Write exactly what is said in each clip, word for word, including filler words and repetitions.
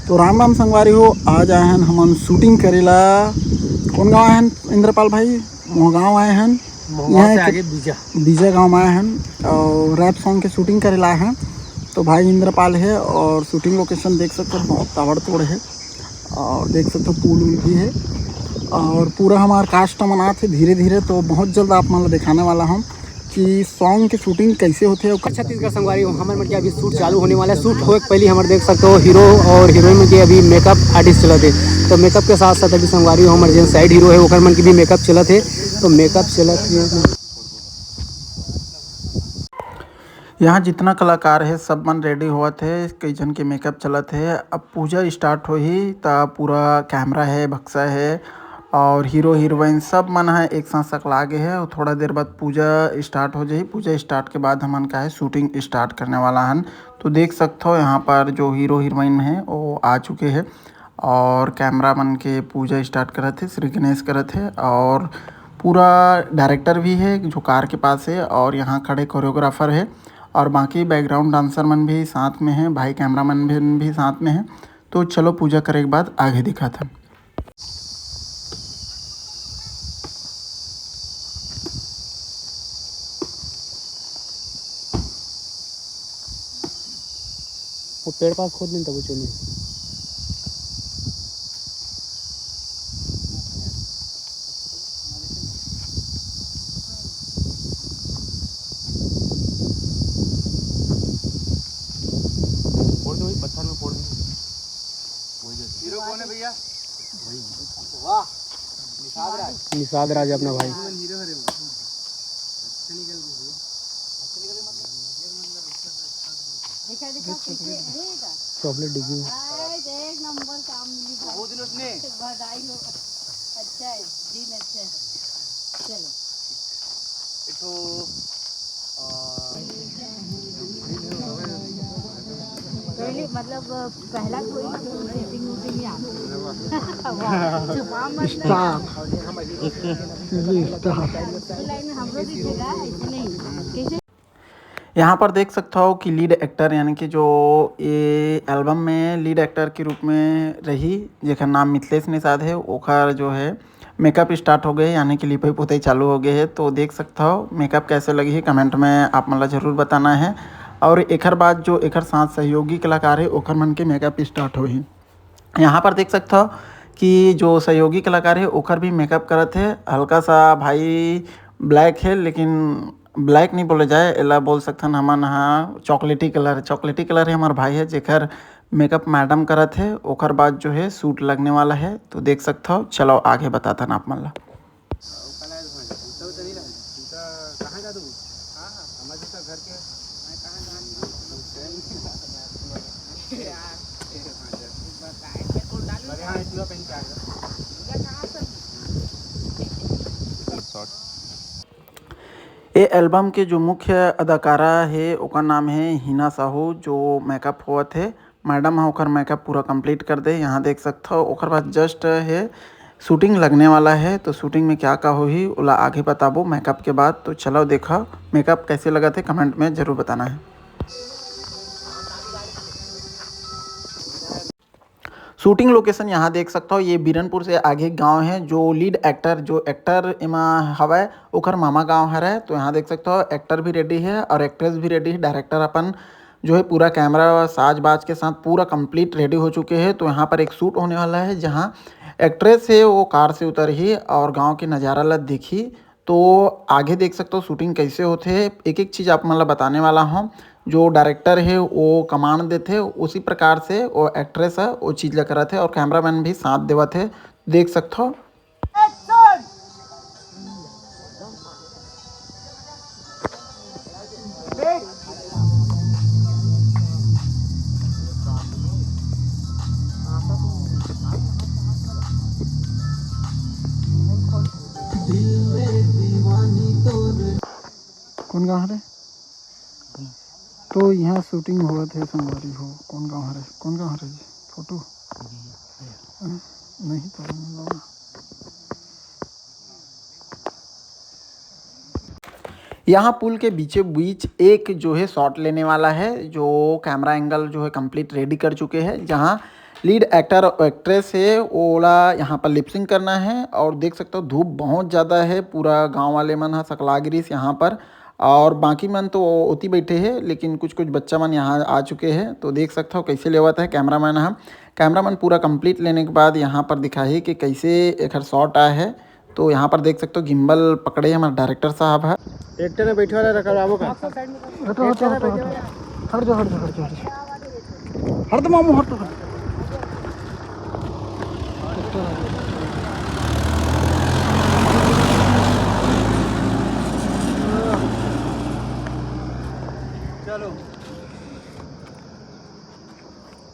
तो राम राम संगवारी हो, आज आए हन हमन शूटिंग करे ला। कौन गाँव आए हन इंद्रपाल भाई? मोहगांव आए हन। मोहगांव से आगे बीजा। बीजा गांव आए हन और रैप सॉन्ग के शूटिंग करे ला आए हन। तो भाई इंद्रपाल है और शूटिंग लोकेशन देख सकते हो, बहुत ताबड़तोड़ है। और देख सकते हो, पूल उल भी है और पूरा हमार कास्ट मन आत है धीरे धीरे। तो बहुत जल्द आप मन ला दिखाने वाला हम कि सॉन्ग के शूटिंग कैसे होते हैं। छत्तीसगढ़ संगवारी हो, हमर मन के अभी शूट चालू होने वाला है। शूट होए के पहले हमर देख सकते हो, हीरो और हीरोइन मन के अभी मेकअप आर्टिस्ट चलत है। तो मेकअप के साथ साथ अभी संगवारी हो, हमर जेन साइड हीरो है, ओकर मन के भी मेकअप चलत है। तो मेकअप चलत है। यहाँ जितना कलाकार है, सब मन रेडी होवत है, कई झन के मेकअप चलत है। अब पूजा स्टार्ट होही, त पूरा कैमरा है, बक्सा है और हीरो हीरोइन सब मन ह एक साथ सकला गे है और थोड़ा देर बाद पूजा स्टार्ट हो जाही। पूजा स्टार्ट के बाद हमन का है, शूटिंग स्टार्ट करने वाला हन। तो देख सकथो, यहाँ पर जो हीरो हीरोइन है, वो आ चुके हैं और कैमरा मन के पूजा स्टार्ट करत है, श्री गणेश करत है और पूरा डायरेक्टर भी है जो कार के पास है और यहाँ खड़े कोरियोग्राफर है और बाकी बैकग्राउंड डांसर मन भी साथ में है, भाई कैमरा मैन भी, भी साथ में है। तो चलो, पूजा करे के बाद आगे दिखात हन। वो पेड़ पास खोद नहीं था, वो चोली। फोड़ दे, वही पत्थर में फोड़ दे। हीरो कौन है भैया? वाह, निषाद राज। निषाद राज अपना भाई। हीरो हरे वो। अच्छा निकल गया। अच्छा निकल गया मतलब? देखा, देखा, पीछे, अरे, चॉकलेट डिग्गी में। हाय, देख, नंबर काम मिली भाई। वो दिन उसने। बधाई हो। अच्छा है, दिन अच्छा है। चलो। एक तो, आ, पहले, मतलब, पहला कोई shooting वूटिंग ही आता। वाह, छुपा मत ना। स्टार। स्टार। लाइन में हमरो दिखेगा, ऐसे नहीं। कैसे? यहाँ पर देख सकते हो कि लीड एक्टर, यानी कि जो ये एल्बम में लीड एक्टर के रूप में रही, जेकर नाम मिथिलेश निषाद है, ओकर जो है मेकअप स्टार्ट हो गए, यानी कि लिपई पोतई चालू हो गए है। तो देख सकते हो, मेकअप कैसे लगी है, कमेंट में आप मन ला जरूर बताना है। और एकर बाद जो एकर साथ सहयोगी कलाकार है, ओकर मन के मेकअप स्टार्ट होही। यहाँ पर देख सकते हो कि जो सहयोगी कलाकार है, ओकर भी मेकअप करत है। हल्का सा भाई ब्लैक है, लेकिन ब्लैक नहीं बोले जाए, एला बोल सकथन हमन हा चॉकलेटी कलर। चॉकलेटी कलर है हमार भाई है, जेकर मेकअप मैडम करत है। ओकर बाद जो है शूट लगने वाला है, तो देख सकते हो। चलो आगे बताथन आप मन ला। ये एल्बम के जो मुख्य अदाकारा हे, ओकर नाम हे हिना साहू, जो मेकअप होवत हे। मैडम ह ओकर मेकअप पूरा कंप्लीट कर दे, यहाँ देख सकथव। ओकर बाद जस्ट हे शूटिंग लगने वाला है, तो शूटिंग में क्या का होही, ओला आगे बताबो मेकअप के बाद। तो चलो देखा मेकअप कैसे लगत हे, कमेंट में जरूर बताना है। शूटिंग लोकेशन यहाँ देख सकता हो, ये बीरनपुर से आगे गांव है। जो लीड एक्टर, जो एक्टर एमा हवय, ओकर मामा गांव हरय। तो यहाँ देख सकता हो, एक्टर भी रेडी है और एक्ट्रेस भी रेडी है। डायरेक्टर अपन जो है पूरा कैमरा और साज बाज के साथ पूरा कंप्लीट रेडी हो चुके हैं। तो यहाँ पर एक शूट होने वाला है, जहाँ एक्ट्रेस है वो कार से उतरही और गांव के नज़ारा ला देखी। तो आगे देख सकते हो शूटिंग कैसे होथे, एक एक चीज़ आप मन ला बताने वाला हूँ। जो डायरेक्टर है वो कमांड देथे, उसी प्रकार से वो एक्ट्रेस है वो चीज़ ला करत है और कैमरामैन भी साथ देवत है, देख सकते हो। कौन गाँव हरे? तो यहाँ शूटिंग होवत हे संगवारी हो। कौन गाँव हरे? कौन गाँव हरे? फोटो? हम्म, नहीं तो। यहाँ पुल के बीचे बीच एक जो है शॉट लेने वाला है, जो कैमरा एंगल जो है कंप्लीट रेडी कर चुके हैं, जहाँ लीड एक्टर और एक्ट्रेस है, ओला यहाँ पर लिपसिंग करना है। और देख सकते हो, धूप बहुत ज़्यादा है, पूरा गांव वाले मन ह सकला गिरिस यहाँ पर। और बाकी मन तो ओती बैठे हैं, लेकिन कुछ कुछ बच्चा मन यहाँ आ चुके हैं। तो देख सकते हो, कैसे लेवत है कैमरामैन ह। कैमरामैन पूरा कंप्लीट लेने के बाद यहाँ पर दिखाही कि कैसे एकर शॉट आया है। तो यहाँ पर देख सकते हो, गिम्बल पकड़े हमारे डायरेक्टर साहब है। एक्टर में बैठे वाला रखा बाबू का। हटो, हटो, हटो, हटो। हट जा, हट जा, हट जा, हट जा। हट तो मामू, हट तो, हट। चलो।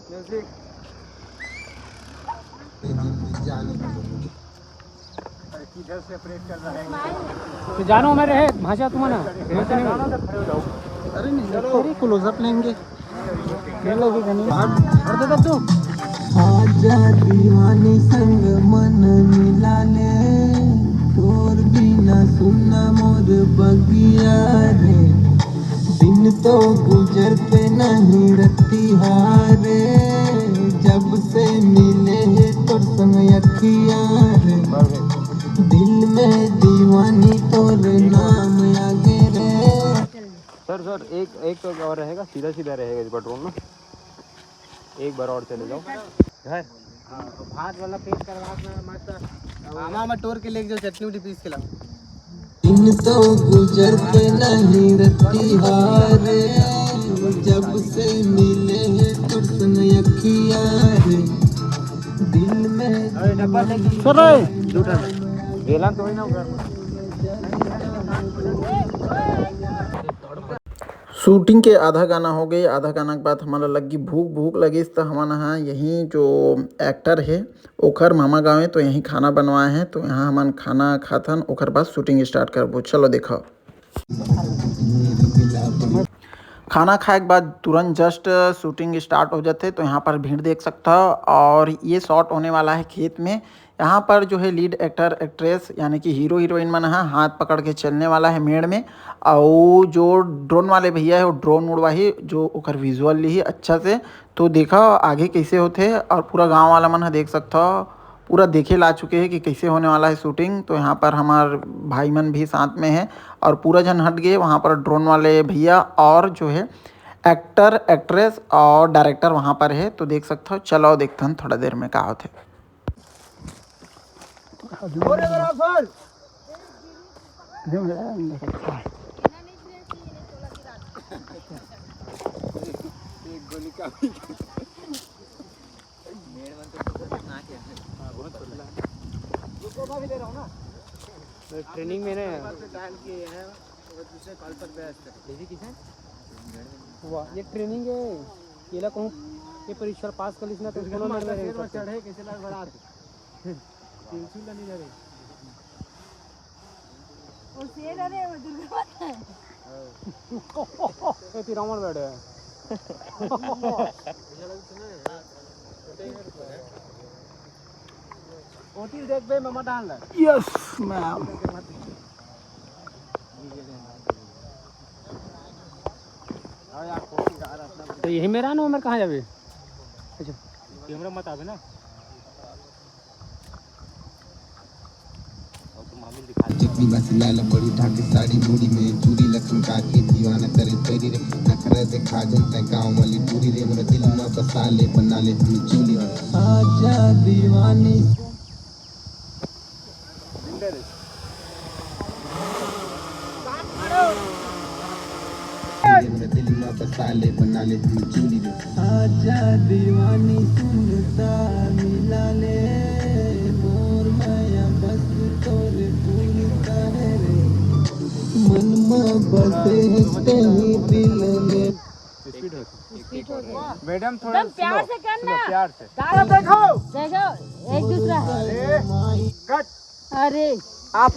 म्यूजिक। तो जानो, मैं रहे भाषा तुम्हारा। अरे नहीं, तेरी क्लोजअप लेंगे। ये लोग भी घनी। हट, हट दे तू। आजा दीवानी संग मन मिला ले, तोर बिना सुना मोर बगिया रे। दिन तो गुजरते नहीं रतिया रे, जब से मिले है तोर संग अखिया रे। दिल में दीवानी तोर नाम आगे रे। सर, सर, एक, एक तो और रहेगा, सीधा सीधा रहेगा इस बार ड्रोन ना। एक बार और चले जाओ। घर। हाँ, तो भात वाला पेट करवा के मस्त आमा में टोर के लेके जाओ, चटनी उटनी पीस के लाओ। दिन तो गुजरते नहीं रतिया रे, जब से मिले है तोर संग अखिया रे। दिल में अरे डब्बा लेके सर, बेलन तो ही ना उधर। शूटिंग के आधा गाना हो गए। आधा गाना के बाद हमन ला लग्गी भूख, भूख लगिस त हमन ह यहीं जो एक्टर हे ओखर मामा गाँव हे, तो यहीं खाना बनवाए हे। तो यहाँ हमन खाना खाथन, ओखर बाद शूटिंग स्टार्ट करबो। चलो देखो। खाना खाए के बाद तुरंत जस्ट शूटिंग स्टार्ट हो जाथे। तो यहाँ पर भीड़ देख सकता हो, और ये शॉट होने वाला है खेत में। यहाँ पर जो है लीड एक्टर एक्ट्रेस यानी कि हीरो हीरोइन मन ह हाथ पकड़ के चलने वाला है मेड़ में। और जो ड्रोन वाले भैया है, वो ड्रोन उड़वाही, जो ओकर विजुअल ली अच्छा से। तो देखा आगे कैसे होथे। और पूरा गांव वाला मन ह देख सकता हो, पूरा देखे ला चुके हैं कि कैसे होने वाला है शूटिंग। तो यहाँ पर हमार भाई मन भी साथ में है और पूरा झन हट गए। वहाँ पर ड्रोन वाले भैया और जो है एक्टर एक्ट्रेस और डायरेक्टर वहाँ पर है। तो देख सकता हो, चलो देखथन थोड़ा देर में का होथे। फोटोग्राफर। ट्रेनिंग में ना। डायल किए हैं, वो दूसरे कॉल पर व्यस्त है। हुआ ये ट्रेनिंग है। ये ला कहूँ ये परीक्षा पास कर लीस ना तो कोनो मेर में रह सकता। चढ़े कैसे लाग बड़ा। टेंशन ला नहीं ले रहे। वो शेर है रे, वो दुर्गा माता है। ए, ती रावण बैठे है। ओती देख बे, मामा डाल ले। Yes, ma'am. तो यही मेरा ना, मेरे कहाँ जावे? अच्छा। कैमरा मत आवे ना। चटनी बासी लाल बड़ी ढाके साड़ी मुड़ी में चूड़ी लखन का के दीवाना करे तेरी रे। नखरा देखा जनता गाँव वाली पूरी रे, मेरा दिल में बसा ले, बना ले हम चोली रे। आजा दीवानी। दिल में बसा ले, बना ले तू चोली रे। आजा दीवानी सुनता मिला ले, मोर माया बस तोरे पूरी करे रे। मन में बसे तेरी दिल में। स्पीड हो। स्पीड हो गया। मैडम थोड़ा एकदम प्यार slow, से करना। Slow, प्यार से। देखो, एक दूसरा। अरे, कट। अरे। आप